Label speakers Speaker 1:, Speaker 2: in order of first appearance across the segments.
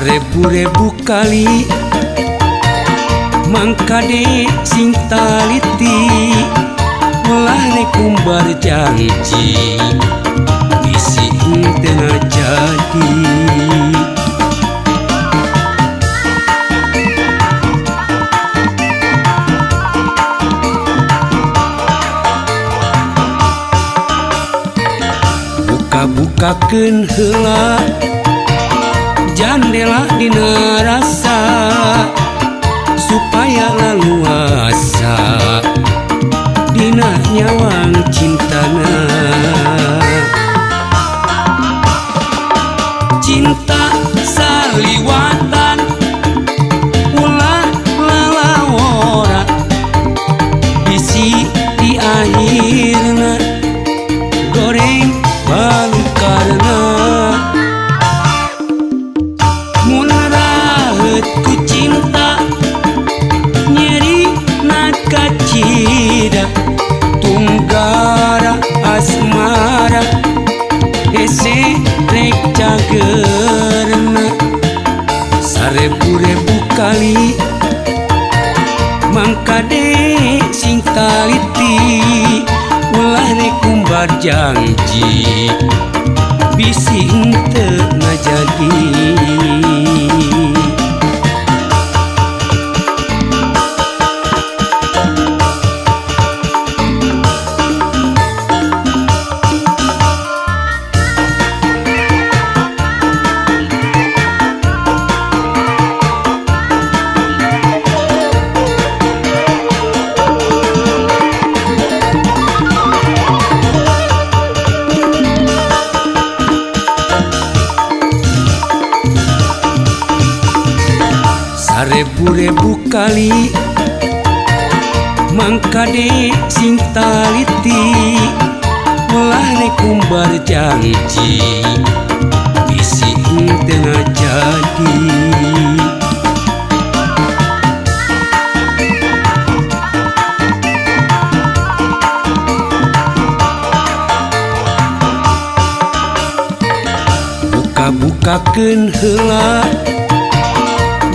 Speaker 1: Sarebu-rebu kali mangkade sing taliti, ulah rek umbar janji bisi henteu jadi. Buka-bukakeun heula jandela dina rasa supaya laluasa dina nyawang cintana. Cinta saliwatan ulah lalawora bisi di akhirna goreng balukarna. Mun raheut ku cinta nyeri nakacida tunggara asmara hese rek cagerna. Sarebu-rebu kali mangkade sing taliti, ulah rek umbar janji bisi henteu ngajadi. Sarebu-rebu kali mangkade sing taliti, ulah rek umbar janji bisi henteu ngajadi. Buka-bukakeun heula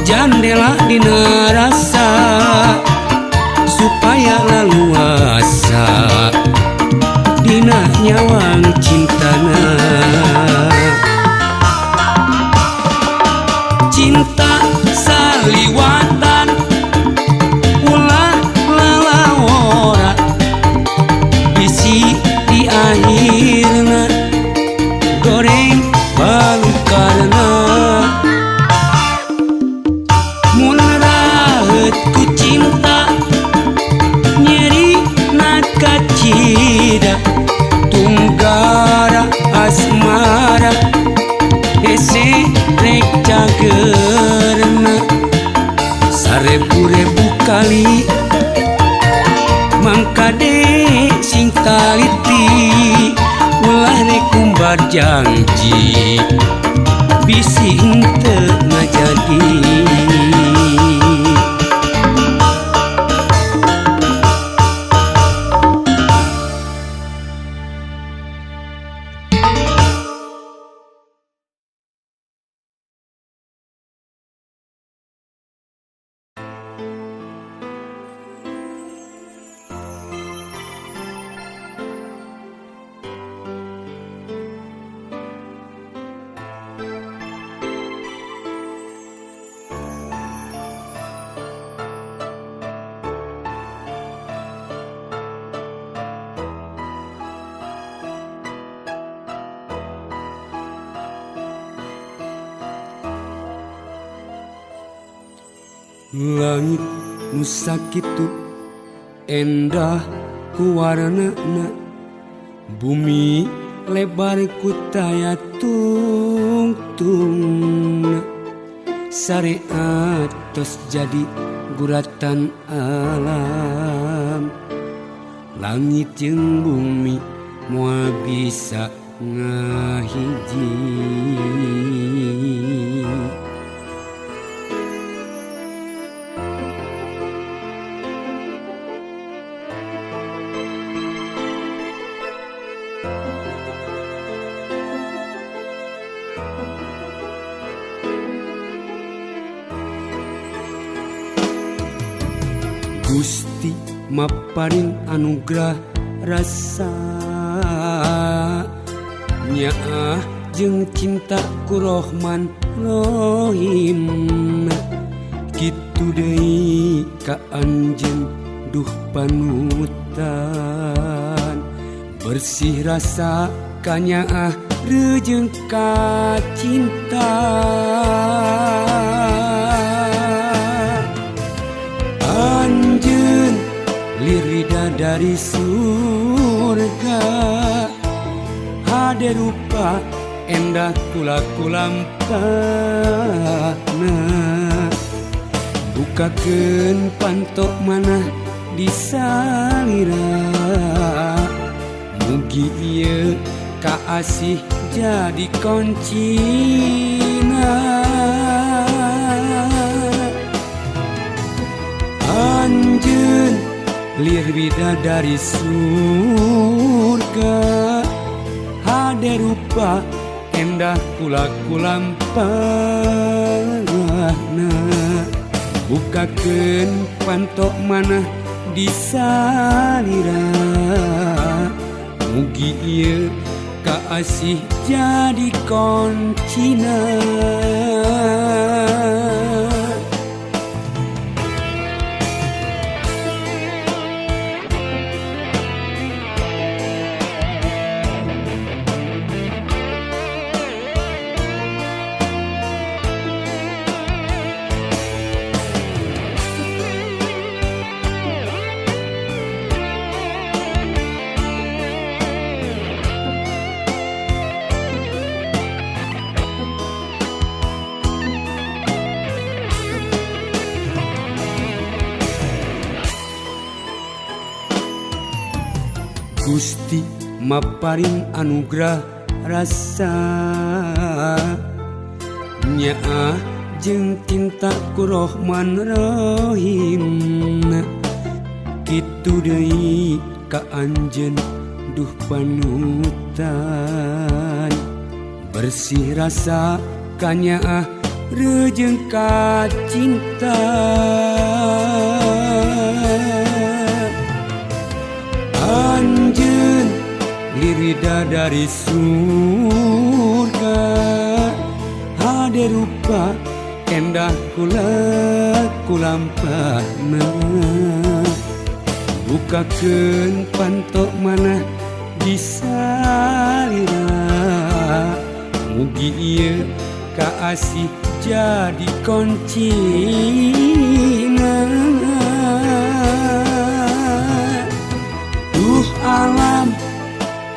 Speaker 1: jandela dina rasa supaya laluasa dina nyawang cintana. Cinta saliwatan ulah lalawora bisi di akhirna goreng balukarna. Mun raheut ku cinta nyeri nakacida tunggara asmara hese rek cagerna. Sarebu-rebu kali mangkade sing taliti, ulah rek umbar janji bisi henteu ngajadi. Langit nu sakitu endah ku warnana, bumi lebar ku taya tungtungna, syariat tos jadi guratan alam. Langit jeung bumi moal bisa ngahiji. Gusti maparin anugerah rasa nyaah jeung cinta ku Rohman Rohim kitu deui ka anjeun duh panutan bersih rasa kanyaah rejeung ka cinta. Anjeun lirida dari surga hade rupa endah kula kulampahna bukakeun pantok manah di salira mugi ieu kaasih jadi koncina. Anjeun lir bidadari surga hade rupa endah kula kulampahna bukakeun pantok manah di salira mugi ieu kaasih jadi koncina. Gusti maparin anugerah rasa nyaah jeung cinta ku Rohman Rohim kitu deui ka anjeun duh panutan bersih rasa kanyaah rejeung ka cinta. Anjeun lirida dari surga hade rupa endah kula kulampahna bukakeun pantok manah di salira mugi ieu kaasih jadi koncina. Duh alam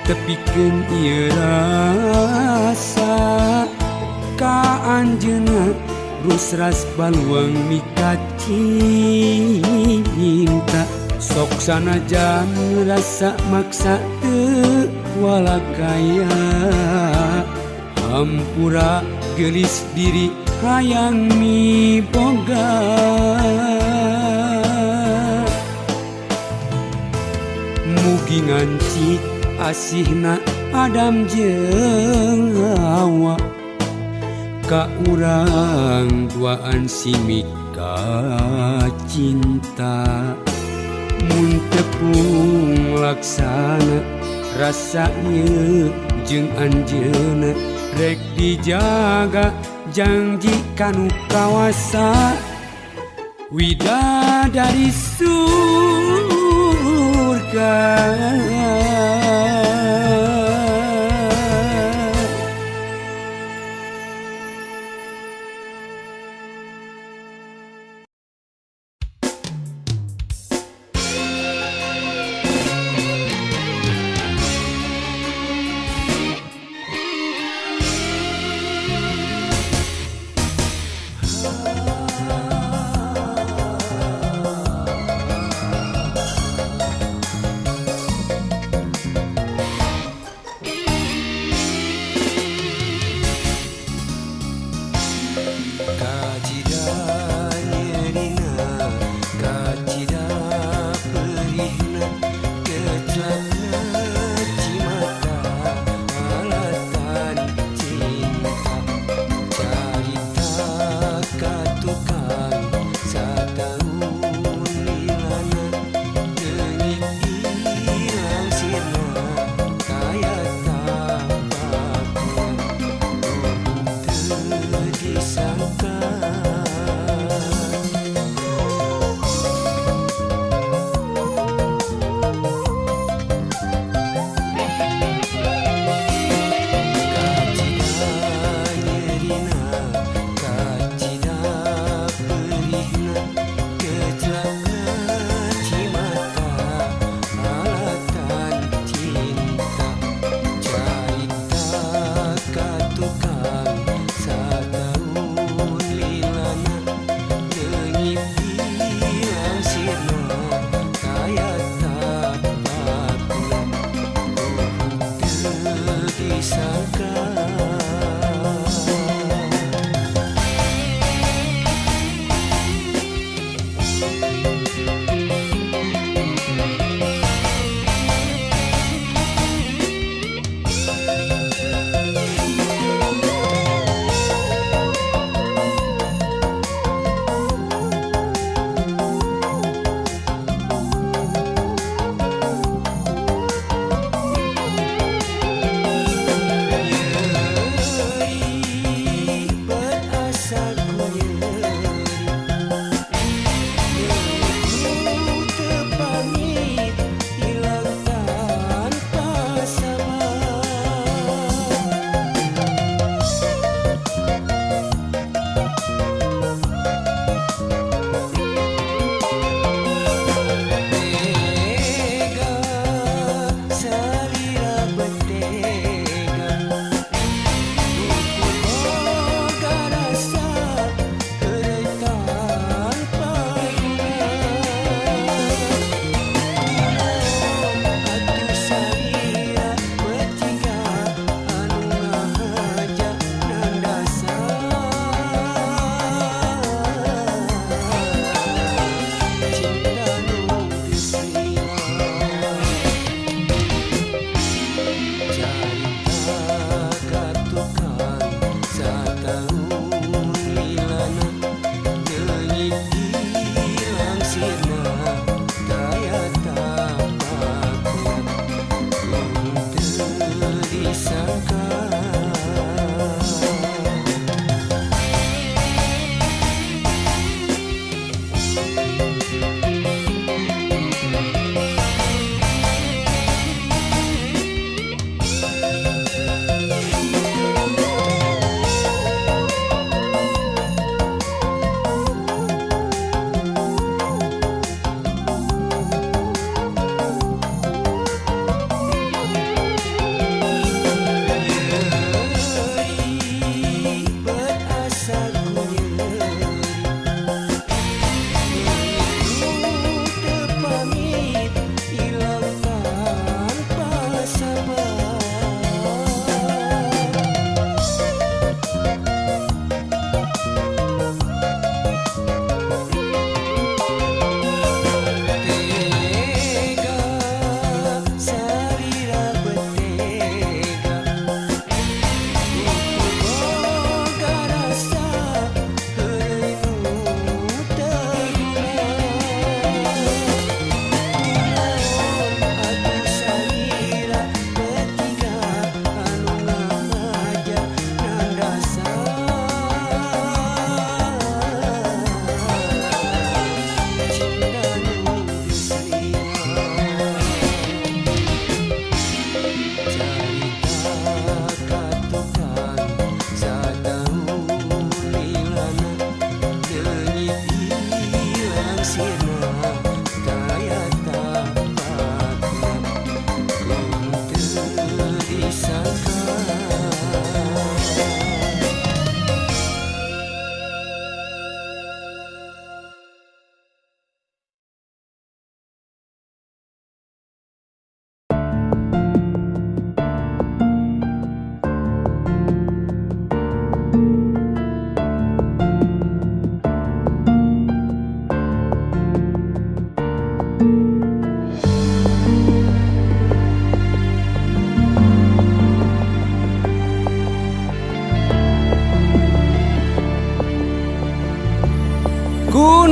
Speaker 1: tepikeun ieu rasa ka anjeunna rusras baluang mika cinta sok sanajan rasa maksa teu walakaya hampura geulis diri hayang miboga. Mugi nganci asihna Adam jeung Hawa ka urang duaan simika cinta mun tepung laksana rasa ieu jeung anjeunna rek dijaga janji kanu kawasa widadari surga.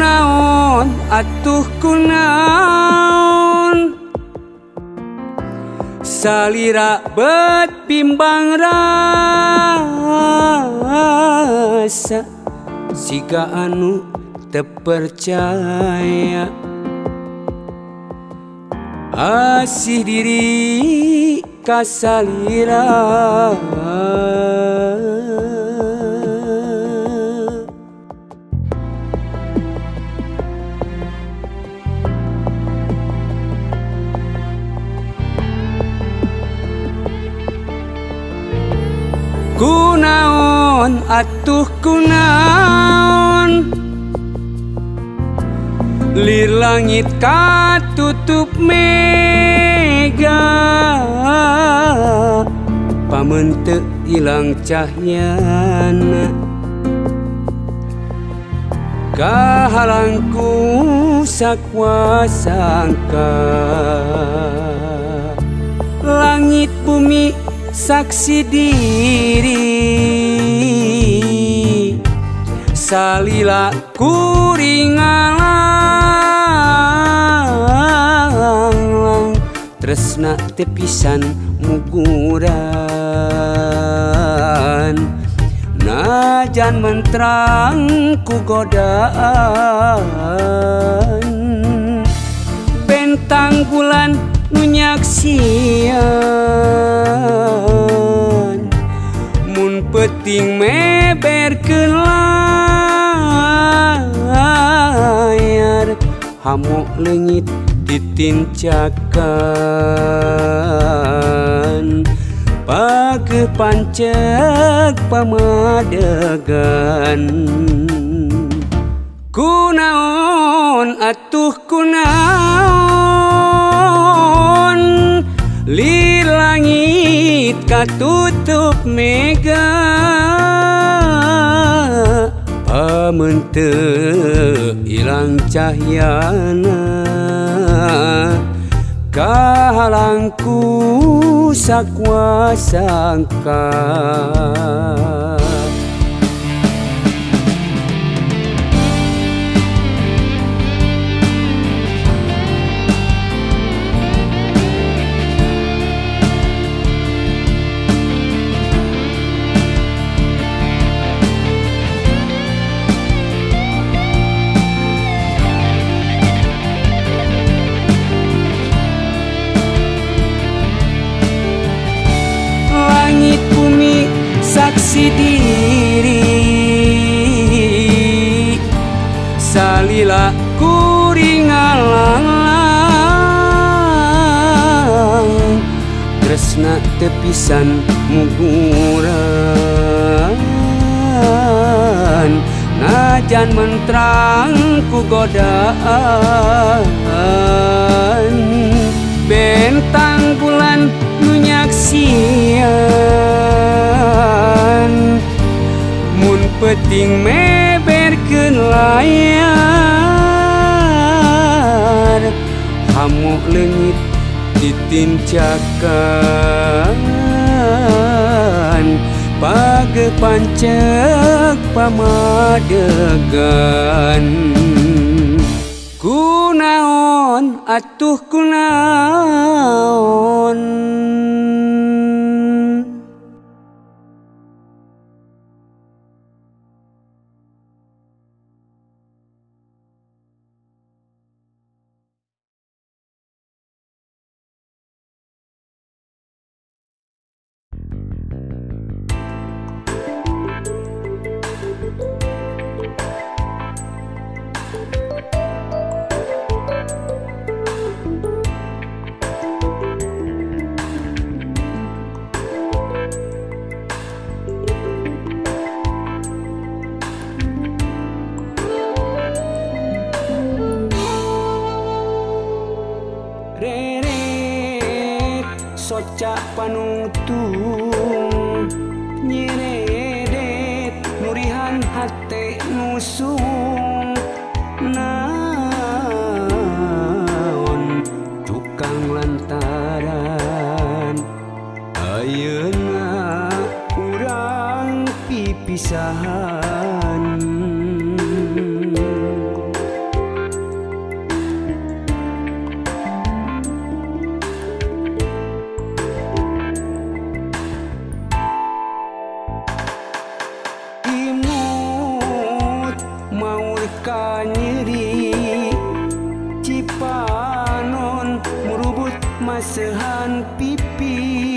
Speaker 1: Kunaon atuh kunaon, salira bet bimbang rasa, siga anu teu percaya asih diri ka salira. Kunaon atuh kunaon, lir langit katutup mega, pamenteu ilang cahyana, kahalang ku sakuasangka. Langit bumi saksi diri, salila kuring ngalang, tresna teu pisan muguran, najan mentrang ku godaan. Bentang bulan nu nyaksian, mun peuting meberkeun layar, hamu leungit ditincakan, pageuh panceg pamadegan. Kunaon atuh kunaon, lir langit katutup mega, pamenteu ilang cahyana, kahalang ku sakuasangka. Langit bumi saksi diri, salila kuring ngalang, tresna teu pisan muguran, najan mentrang ku godaan. Bentang bulan nu nyaksian, mun peuting meberkeun layar, hamu leungit ditincakan, pageuh panceg pamadegan. Kunaon atuh kunaon. Reret soca panungtung, nyeredet murihan hate nusung, naon cukang lantaran ayeuna urang pipisahan. masehan pipi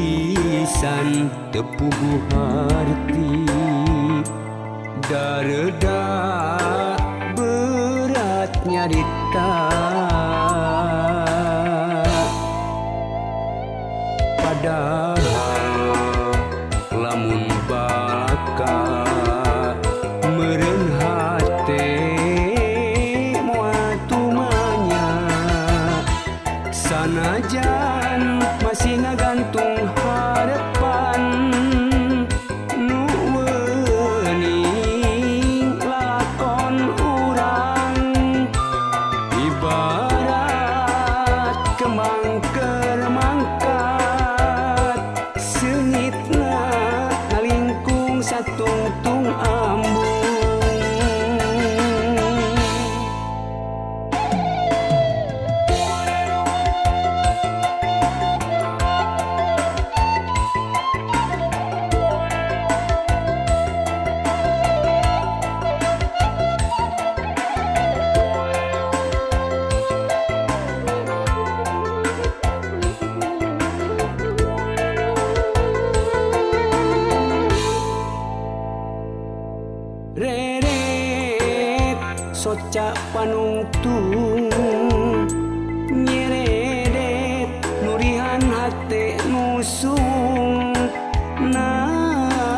Speaker 1: lisan tepuguh harti dareda berat nyarita padahal lamun balaka meureun hate moal tumanya sanajan masih ngagantung harapan nu weuning lakon urang ibarat kembang keur mangkat seungitna ngalingkung satungtung ambung. Reret soca panungtung nyeredet nurihan hate nusung naon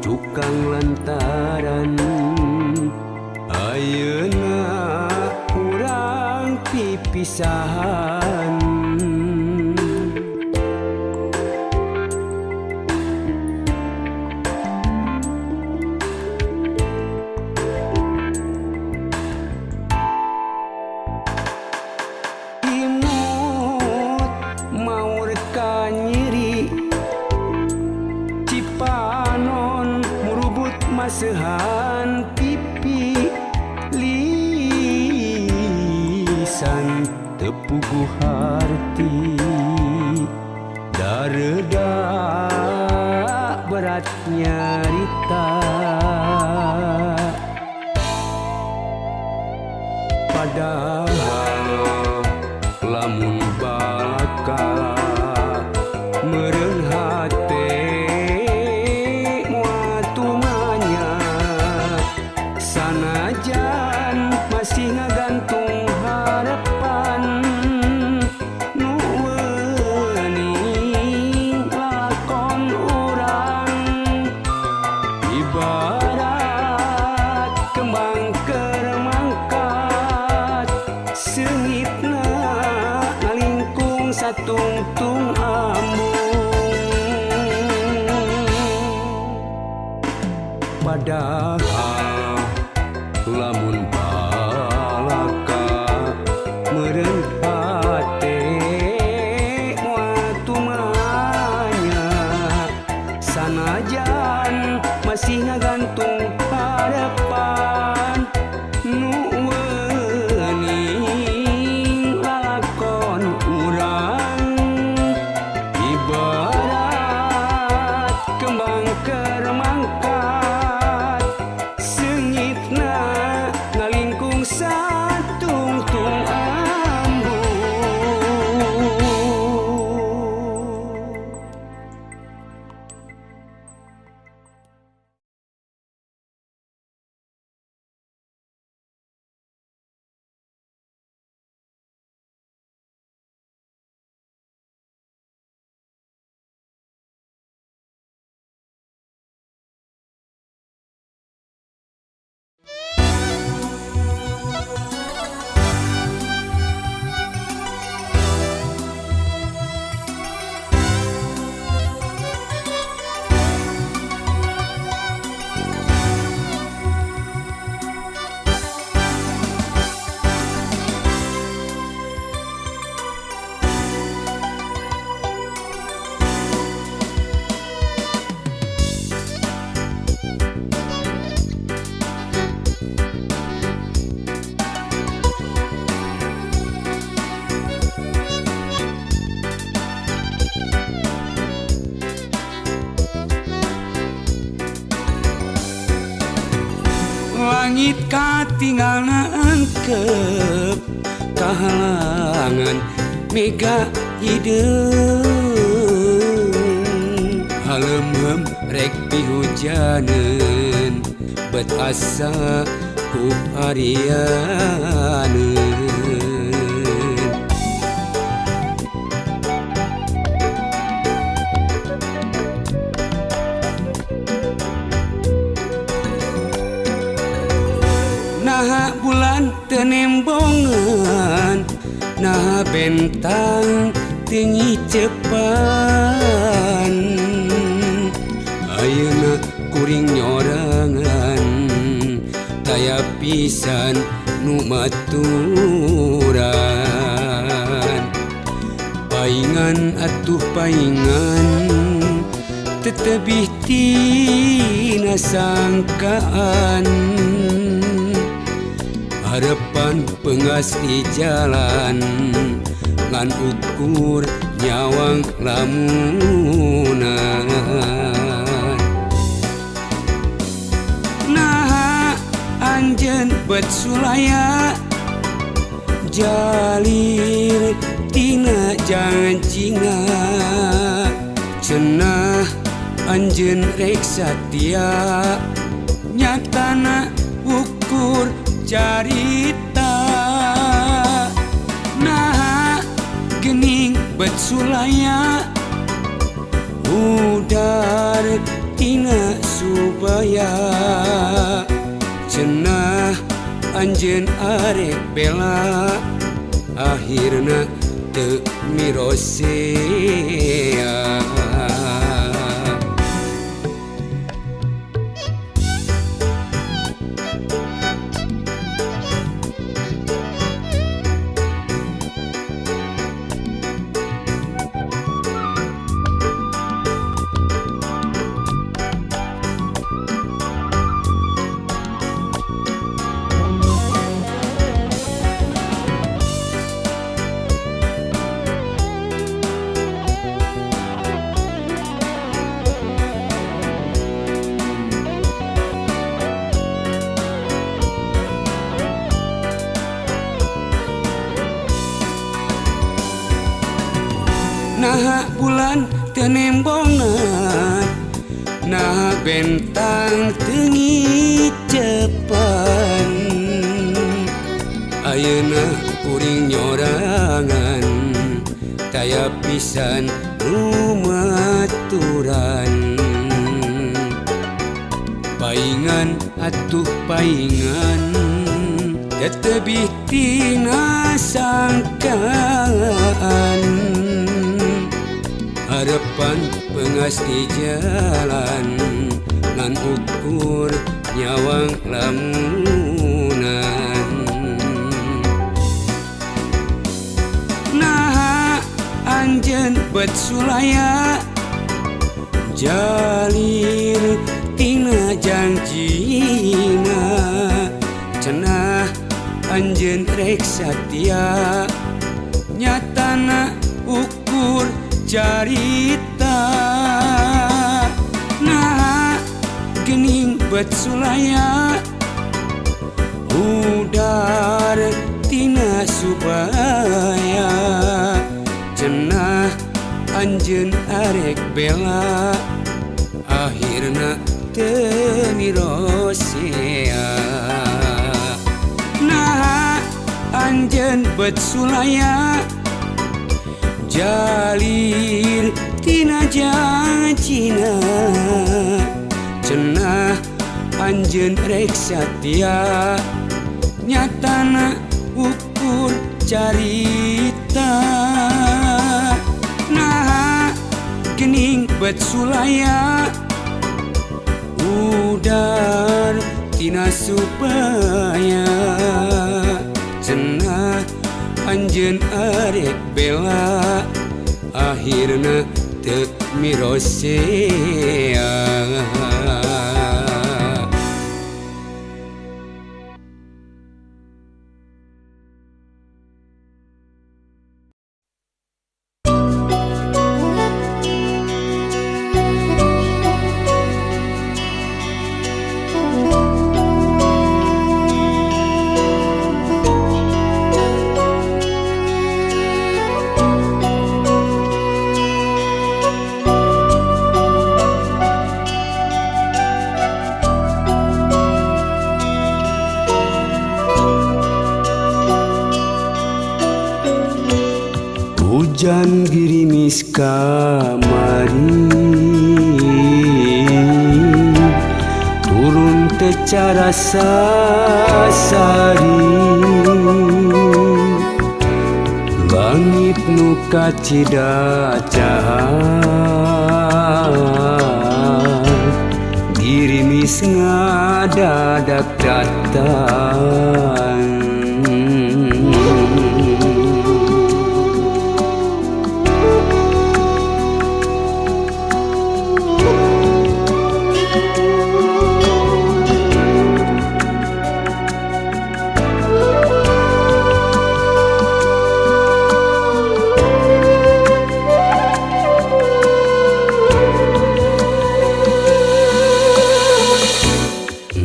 Speaker 1: cukang lantaran ayeuna urang pipisahan. Imut maur kanyeri Cipanon murubut masehan pipi lisan tepuguh harti dareda berat nyarita padahal lamun balaka meureun hate moal tumanya sanajan masih ngagantung harapan nu weuning lakon urang ibarat kembang keur mangkat seungitna ngalingkung satungtung ambung padahal lamun balaka meureun hate moal tumanya sanajan masih ngagantung harapan nu weuning lalakon urang ibarat kembang keur mangkat seungitna ngalingkung satungtung ambung. Langit katinggal nangkep kahalangan mega hideung halemhem rek pihujaneun bet asa ku arianeun. Naha bulan teu nembongan, naha bentang teu nyicepan, ayeuna kuring nyorangan taya pisan nu maturan. Paingan atuh paingan tetebih tina sangkaan, harapan pengas di jalan ngan ukur nyawang lamunan. Naha anjeun bet sulaya jalir tina janjina, cenah anjeun rek satia nyatana ukur carita. Naha gening bet sulaya udar tina subaya, cenah anjeun arek bela akhirna teu mirosea. Naha bulan teu nembongan, naha bentang teu ngicepan, ayeuna kuring nyorangan taya pisan nu maturan. Paingan atuh paingan tetebih tina sangkaan, harapan pengas di jalan ngan ukur nyawang lamunan. Naha anjeun bet sulaya jalir tina janjina, cenah anjeun rek satia nyatana ukur carita. Naha gening bet sulaya udar tina subaya, cenah anjeun arek bela akhirna teu mirosea. Naha anjeun bet sulaya jalir tina janjina, cenah anjeun rek satia nyatana ukur carita. Naha gening bet sulaya udar tina supaya, cenah anjeun arek bela akhirna teu mirosea. Girimis kamari turun teu carasa sari langit nu kacida cahar girimis ngadadak datang.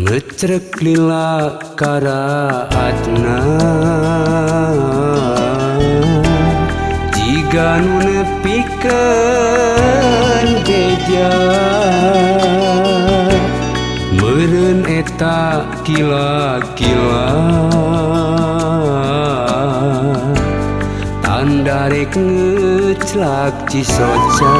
Speaker 1: Ngecrek lila karaatna jiga nu nepikeun beja meureun eta kila-kila tanda rek ngeclak cisoca.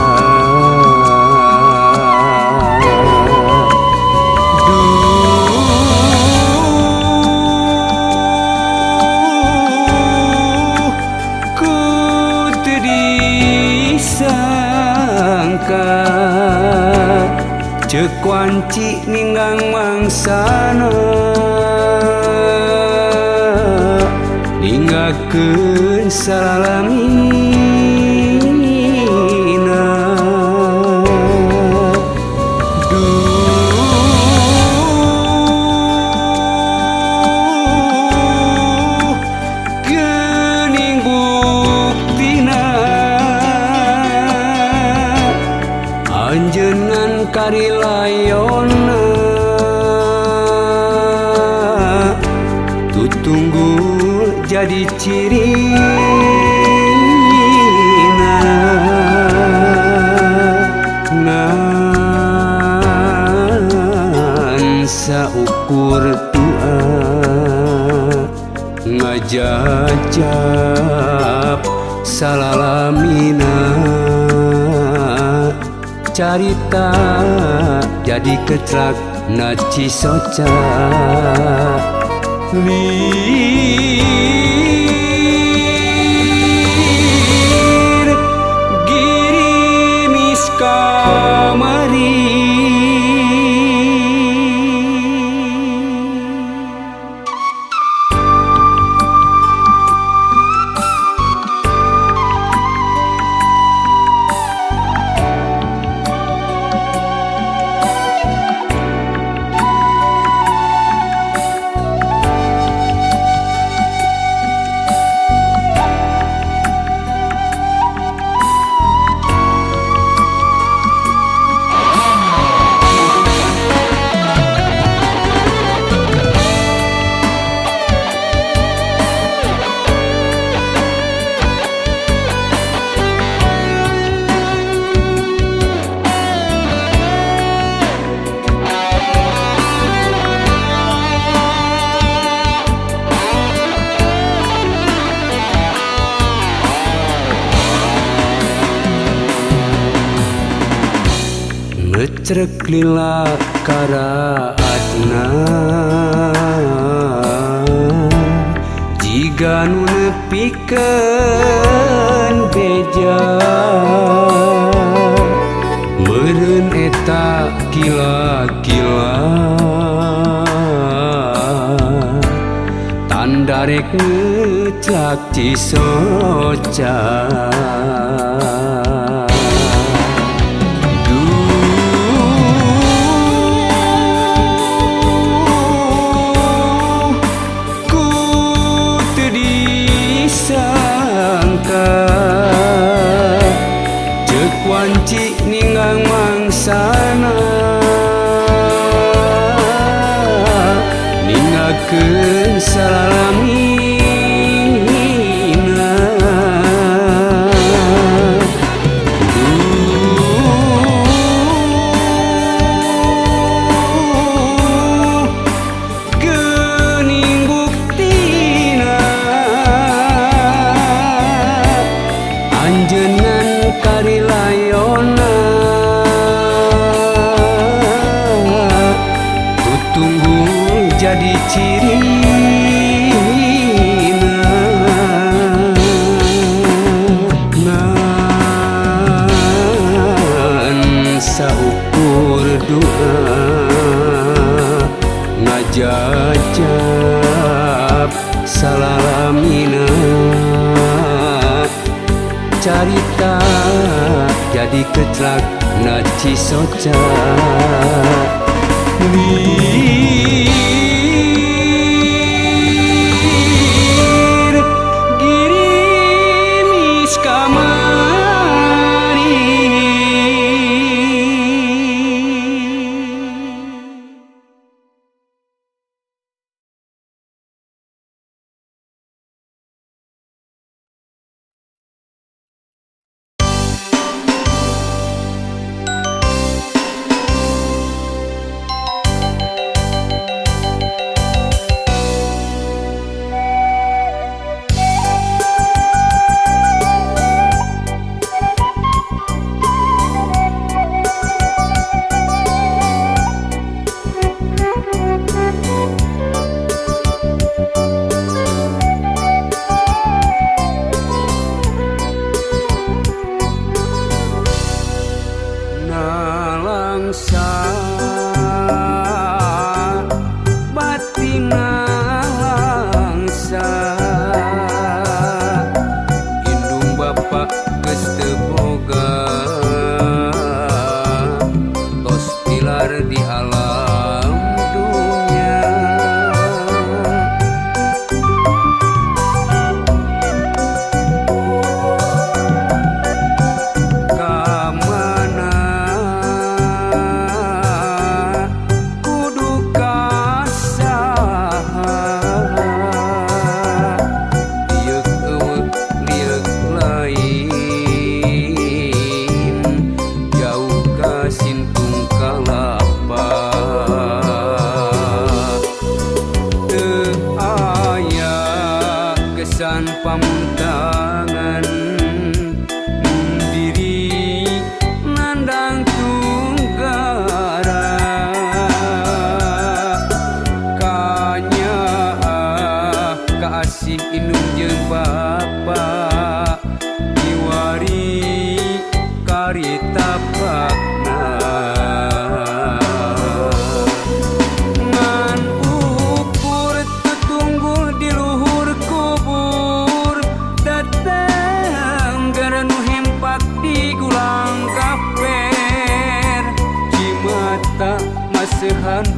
Speaker 1: Ceuk wanci ninggang mangsana ninggalkeun salalamina. Duh geuning buktina anjeunna karilayona tutunggul jadi cirina ngan saukur doa ngajajab salalamina carita jadi keclak na cisoca lir girimis kamari. Ngecrek lila karaatna jiga nu nepikeun beja meureun eta kila-kila tanda rek ngeclak cisoca. Ceuk wanci ninggang mangsana ninggalkeun salalamina. jadi cirina ngan saukur doa ngajajab salalamina carita jadi keclak na cisoca lir girimis kamari.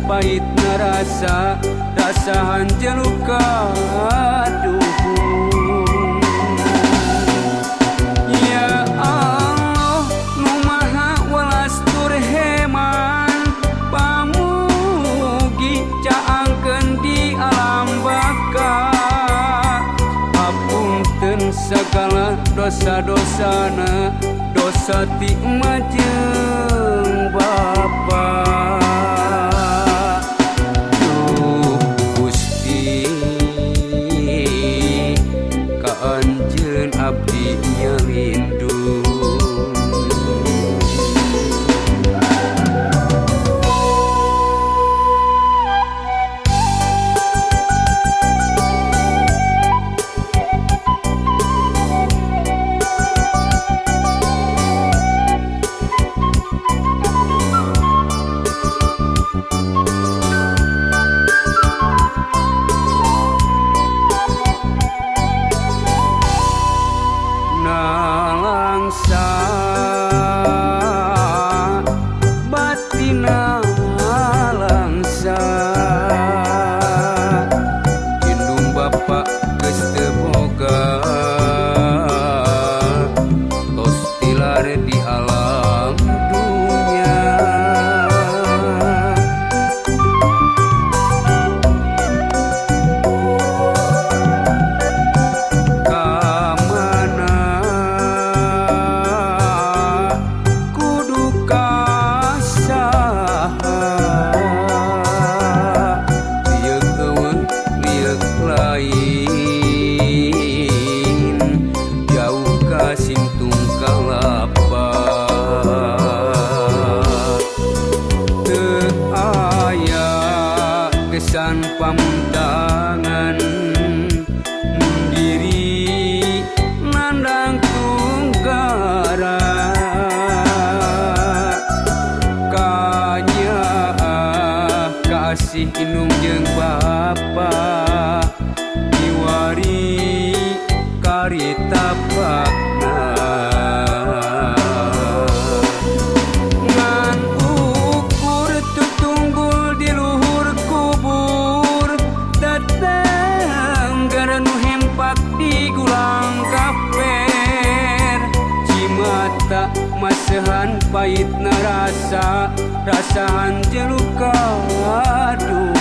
Speaker 1: Pahit narasa rasahan jeluka duhung. Ya Allah nu maha welas tur heman pamugi caangkeun di alam baka hapunten sagala dosa-dosana dosa ti majeng bapa. Abdi nyalindung. Pabesan pamuntangan mun diri nandang tunggara kanyaah kasih indung jeung bapa kiwari karitapakna ngan ukur tutunggul di luhur kubur tetenggara nu hempak di gulang kaper cimata masehan pahitna rasa rasahan jeluka duhun.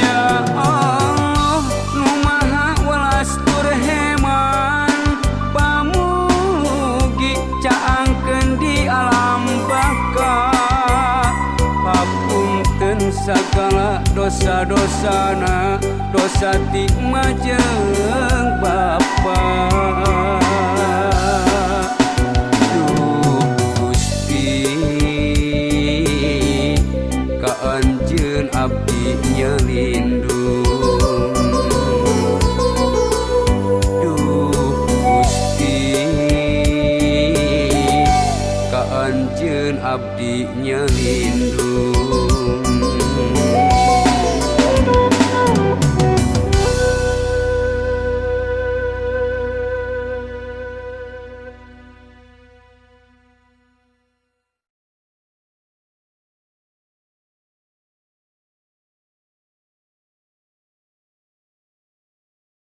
Speaker 1: Ya Allah nu maha welas tur heman pamugi caangkeun di alam baka papunten sagala dosa-dosana dosa ti majeng bapa.